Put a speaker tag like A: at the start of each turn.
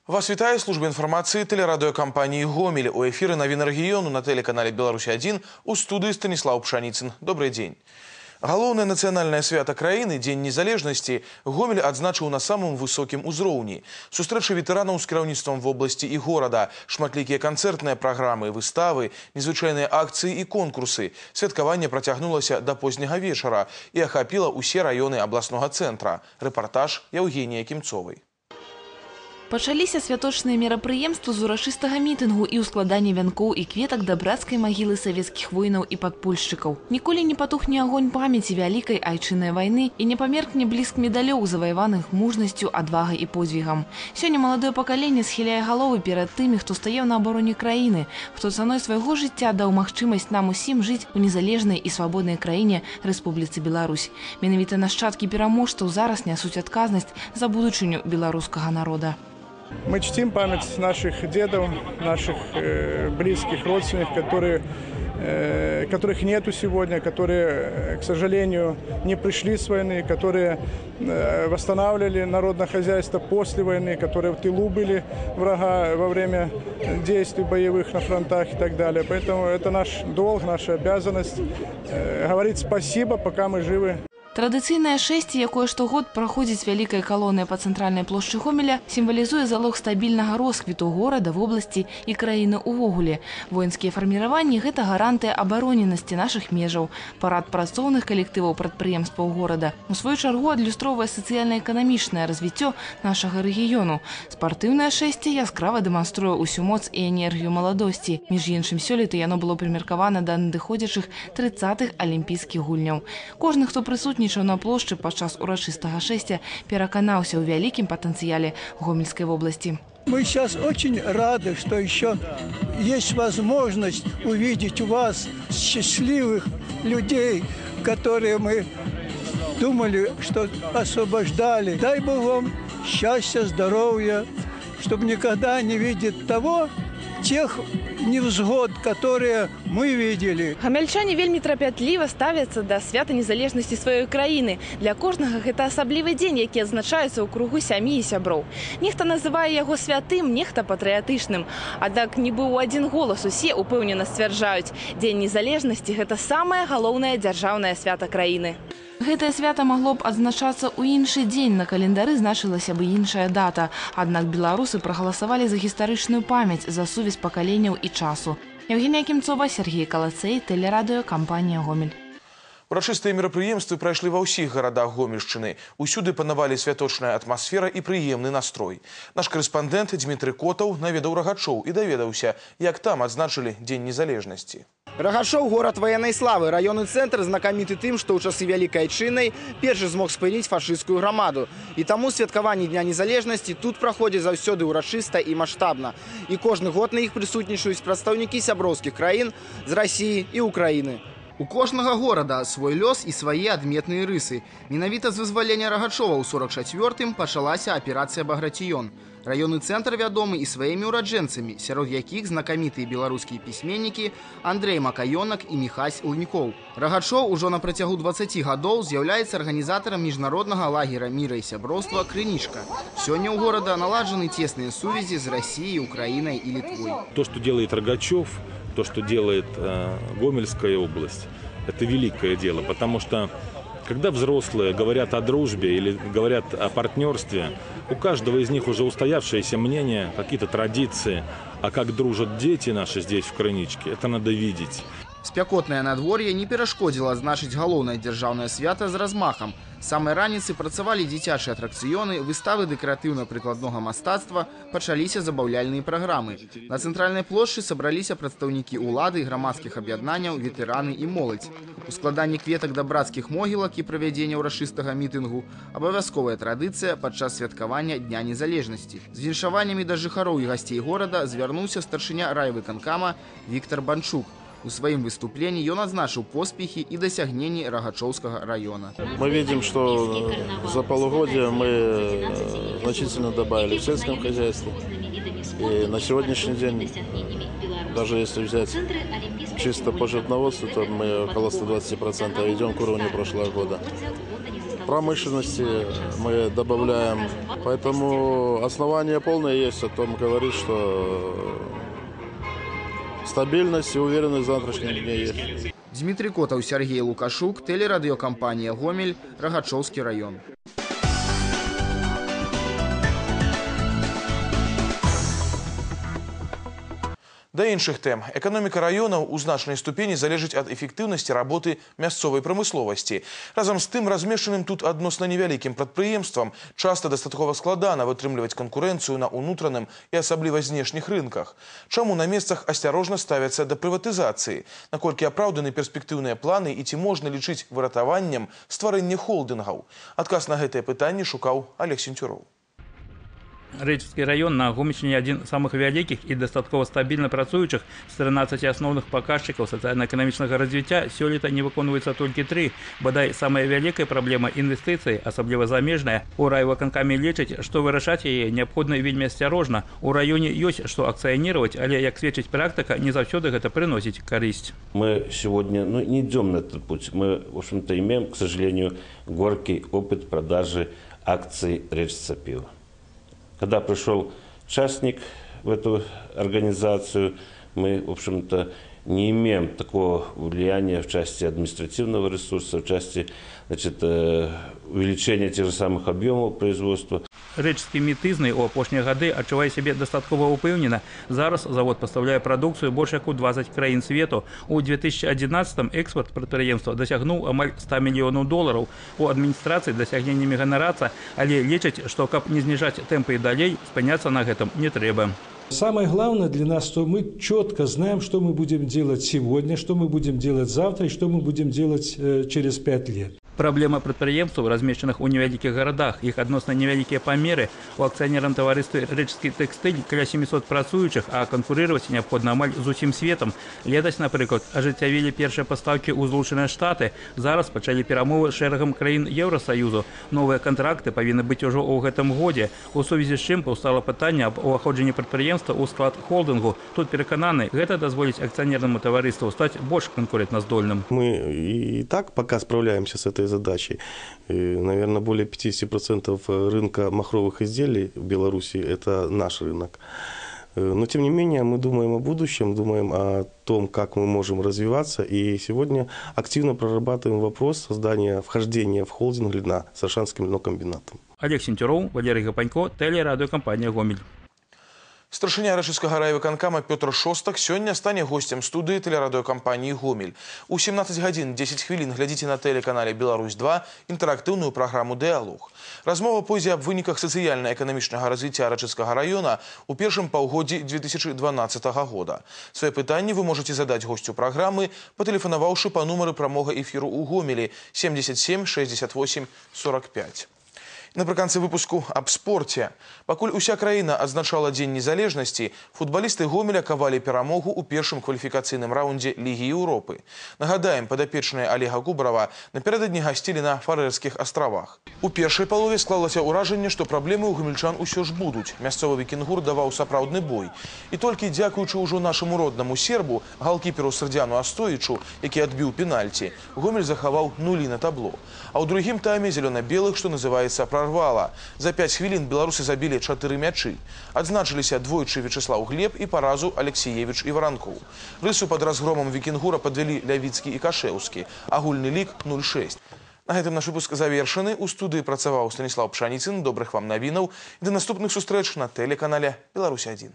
A: Вас вітае служба інфармацыі тэлерадыёкампаніі «Гомель». У эфіры навіны рэгіёну на тэлеканале «Беларусь-1», у студыі Станіслаў Пшаніцын. Добрый дзень. Галоўнае нацыянальнае свята краіны, Дзень незалежнасці, Гомель адзначыў на самым высокім узроўні. Сустрэчы ветэранаў з кіраўніцтвам вобласці і горада, шматлікія канцэртныя праграмы, выставы, незвычайныя акцыі і конкурсы. Святкаванне працягнулася да позняга вечара і ахапіла ўсе раёны абласнога цэнтра. Рэпартаж Яўгеніі Кімцовай.
B: Пачаліся святочныя мерапрыемствы з урачыстага мітынгу і ўскладання вянкоў і кветак да брацкай магілы савецкіх воінаў і падпольшчыкаў. Ніколі не патухне агонь памяці вялікай айчыннай вайны і не памеркне бліск медалёў, заваяваных мужнасцю, адвагай і подзвігам. Сёння маладое пакаленне схіляе галовы перад тымі, хто стаяў на абароне краіны, хто цаной свайго жыцця даў магчымасць нам усім жыць у незалежнай і свабоднай краіне, Рэспубліцы Беларусь. Менавіта нашчадкі пераможцаў зараз нясуць адказнасць за будучыню беларускага народа.
C: Мы чтим память наших дедов, наших близких родственников, которых нету сегодня, которые, к сожалению, не пришли с войны, которые восстанавливали народное хозяйство после войны, которые в тылу были врага во время действий боевых на фронтах и так далее. Поэтому это наш долг, наша обязанность говорить спасибо, пока мы живы.
B: Традыцыйнае шэсце, якое штогод праходзіць вялікай калонай па цэнтральнай плошчы Гомеля, сімвалізуе залог стабільнага росквіту горада, вобласці і краіны ўвогуле. Воінскія фарміраванні — гэта гарантыя абароненасці нашых межаў. Парад працоўных калектываў прадпрыемстваў горада у сваю чаргу адлюстроўвае сацыяльна-эканамічнае развіццё нашага рэгіёну. Спартыўнае шэсце яскрава дэманструе ўсю моц і энергію маладосці. Між іншым, сёлета яно было прымеркавана да надыходзячых 30-х алімпійскіх гульняў. Кожны, хто прысутнічаў на плошчы падчас урачыстага шэсця, пераканаўся ў вялікім патэнцыяле Гомельскай вобласці.
D: Мы сейчас очень рады, что еще есть возможность увидеть вас, счастливых людей, которые, мы думали, что освобождали. Дай Бог вам счастья, здоровья, чтобы никогда не видеть тех невзгод, которые мы видели.
B: Гамяльчане вельмі трапятліва ставяцца да свята незалежнасці сваёй краіны. Для кожнага гэта асаблівы дзень, які адзначаецца ў кругу сям'і і сяброў. Нехта называе яго святым, нехта патрыятычным. Аднак нібы ў адзін голас усе упэўнена сцвярджаюць: Дзень незалежнасці — гэта самае галоўнае дзяржаўнае свята краіны. Гэтае свята магло б адзначацца ў іншы дзень, на календары значылася бы іншая дата. Аднак беларусы прагаласавалі за гістарычную памяць, за сувязь пакаленняў і часу. Яўгенія Кімцова, Сяргей Калацэй, тэлерадыёкампанія «Гомель».
A: Урачыстыя мерапрыемствы прайшлі ва ўсіх гарадах Гомельшчыны. Усюды панавалі святочная атмасфера і прыемны настрой. Наш карэспандэнт Дзмітрый Котаў наведаў Рагачоў і даведаўся, як там адзначылі Дзень незалежнасці.
E: Рагачоў — горад ваеннай славы, раённы цэнтр знакаміты тым, што ў часы Вялікай Айчыннай першы змог спыніць фашысцкую грамаду. І таму святкаванне Дня незалежнасці тут праходзіць заўсёды ўрачыста і маштабна. І кожны год на іх прысутнічаюць прадстаўнікі сяброўскіх краін з Расіі і Украіны. У кожнага горада свой лёс і свае адметныя рысы. Менавіта з вызвалення Рагачова ў 44-м пачалася аперацыя «Баграціён». Раённы цэнтр вядомы і сваімі ўраджэнцамі, сярод якіх знакамітыя беларускія пісьменнікі Андрэй Макаёнак і Міхась Лынькоў. Рагачоў ужо на працягу 20 гадоў з'яўляецца арганізатарам міжнароднага лагера міра і сяброўства «Крынічка». Сёння ў горада наладжаны цесныя сувязі з Расіяй, Украінай і Літвой.
F: То, что делает Рогачев, то, что делает Гомельская область, это великое дело, потому что, когда взрослые говорят о дружбе или говорят о партнерстве, у каждого из них уже устоявшееся мнение, какие-то традиции. А как дружат дети наши здесь, в Крыничке, это надо видеть.
E: Спякотнае надвор'е не перашкодзіла адзначыць галоўнае дзяржаўнае свята з размахам. З самай раніцы працавалі дзіцячыя атракцыёны, выставы дэкаратыўна-прыкладнога мастацтва, пачаліся забаўляльныя праграмы. На цэнтральнай плошчы сабраліся прадстаўнікі ўлады, грамадскіх аб'яднанняў, ветэраны і моладзь. Ускладанне кветак да брацкіх могілак і правядзенне ўрачыстага мітынгу — абавязковая традыцыя падчас святкавання Дня незалежнасці. З віншаваннямі да жыхароў і гасцей горада звярнуўся старшыня райвыканкама Віктар Банчук. У сваім выступленні ён адзначыў поспехі і дасягненні Рагачоўскага района.
G: Мы видим, что за полугодие мы значительно добавили в сельском хозяйстве. И на сегодняшний день, даже если взять чисто по животноводству, то мы около 120% идем к уровню прошлого года. Промышленности мы добавляем. Поэтому основания полное есть о том говорить, что стабильность и уверенность в завтрашнем дне есть.
E: Дмитрий Котов, Сергей Лукашук, телерадиокомпания «Гомель», Рогачевский район.
A: Да іншых тэм. Эканоміка раёнаў у значнай ступені залежыць ад эфектыўнасці работы мясцовай прамысловасці. Разам з тым, размешчаным тут адносна невялікім прадпрыемствам часта дастаткова складана вытрымліваць канкурэнцыю на ўнутраным і асабліва знешніх рынках. Чаму на месцах асцярожна ставяцца да прыватызацыі? Наколькі апраўданы перспектыўныя планы і ці можна лічыць выратаваннем стварэнне холдынгаў? Адказ на гэтае пытанне шукаў Олег Сенцюроў.
H: Рэчыцкі раён на Гомельшчыне адзін з самых вялікіх і дастаткова стабільна працуючых. З 13 асноўных паказчыкаў сацыяльна-эканамічнага развіцця сёлета не выконваецца толькі 3. Бадай, самая вялікая праблема інвестыцыі, асабліва замежныя. У райвыканкаме лічаць, што вырашаць яе неабходна вельмі асцярожна. У раёне ёсць што акцыяніраваць, але, як сведчыць практыка, не заўсёды гэта прыносіць карысць.
I: Мы сегодня не идем на этот путь. Мы, в общем-то, имеем, к сожалению, горький опыт продажи акций Речица пива. Когда пришел частник в эту организацию, мы, в общем-то, не имеем такого влияния в части административного ресурса, в части, значит, увеличения тех же самых объемов производства.
H: Рэчыцкі метызны ў апошнія гады адчувае сябе дастаткова ўпэўнена. Зараз завод пастаўляе прадукцыю больш як у 20 краін свету. У 2011-м экспорт прадпрыемства дасягнуў амаль 100 мільёнаў долараў. У адміністрацыі дасягненнямі ганарацца, але лічаць, што каб не зніжаць тэмпы і далей, спыняцца на гэтым не трэба.
J: Самое главное для нас, что мы четко знаем, что мы будем делать сегодня, что мы будем делать завтра и что мы будем делать через 5 лет.
H: Праблема прадпрыемстваў, размешчаных у невялікіх гарадах, іх адносна невялікія памеры. У акцыянерным таварыстве «Рэчыцкі тэкстыль» каля 700 працуючых, а канкурыраваць неабходна амаль з усім светам. Летась, напрыклад, ажыццявілі першыя пастаўкі ў Злучаныя Штаты. Зараз пачалі перамовы з шэрагам краін Еўрасаюзу. Новыя кантракты павінны быць ужо ў гэтым годзе. У сувязі з чым паўстала пытанне аб уваходжанні прадпрыемства ў склад холдынгу. Тут перакананы, гэта дазволіць акцыянернаму таварыству стаць больш канкурэнтназдольным.
K: Мы и так пока справляемся с этой задачей. Наверное, более 50% рынка махровых изделий в Беларуси – это наш рынок. Но, тем не менее, мы думаем о будущем, думаем о том, как мы можем развиваться. И сегодня активно прорабатываем вопрос создания, вхождения в холдинг льна с Оршанским льнокомбинатом.
H: Олег Сенцюроў, Валерий Гапанько, телерадиокомпания «Гомель».
A: Старшыня Рэчыцкага райвыканкама Пётр Шостак сёння стане госцем студыі тэлерадыёкампаніі «Гомель». У 17 гадзін 10 хвілін глядзіце на тэлеканале «Беларусь-2» інтэрактыўную праграму «Дыалог». Размова пойдзе аб выніках сацыяльна-эканамічнага развіцця Рэчыцкага раёна ў першым паўгоддзі 2012 года. Свае пытанні вы можаце задаць госцю праграмы, патэлефанаваўшы па нумары прамога эфіру ў Гомелі 77 68 45. Напрыканцы выпуску аб спорце. Пакуль уся краіна адзначала Дзень незалежнасці, футбалісты Гомеля кавалі перамогу ў першым кваліфікацыйным раўндзе Лігі Еўропы. Нагадаем, падапечныя Олега Губарова напярэдадні гасцілі на Фарерскіх астравах. У першай палове склалася ўражанне, што праблемы ў гомельчан усё ж будуць. Мясцовы «Вікінгур» даваў сапраўдны бой. І толькі дзякуючы ўжо нашаму роднаму сербу, галкіперу Срдзяну Астоічу, які адбіў пенальці, Гомель захаваў нулі на табло. А ў другім тайме зялёна-белых, што называецца, прорвала. За 5 хвілін беларусы забілі 4 мячы. Адзначыліся двойчы Вячеслав Глеб і па разу Алексеевич і Варанкоў. Рысу пад разгромам «Вікінгура» падвялі Лявіцкі і Кашэўскі. Агульны лік 0-6. На гэтым наш выпуск завершаны. У студыі працаваў Станіслав Пшаніцын. Добрых вам навінаў і да наступных сустрэч на тэлеканале «Беларусь-1».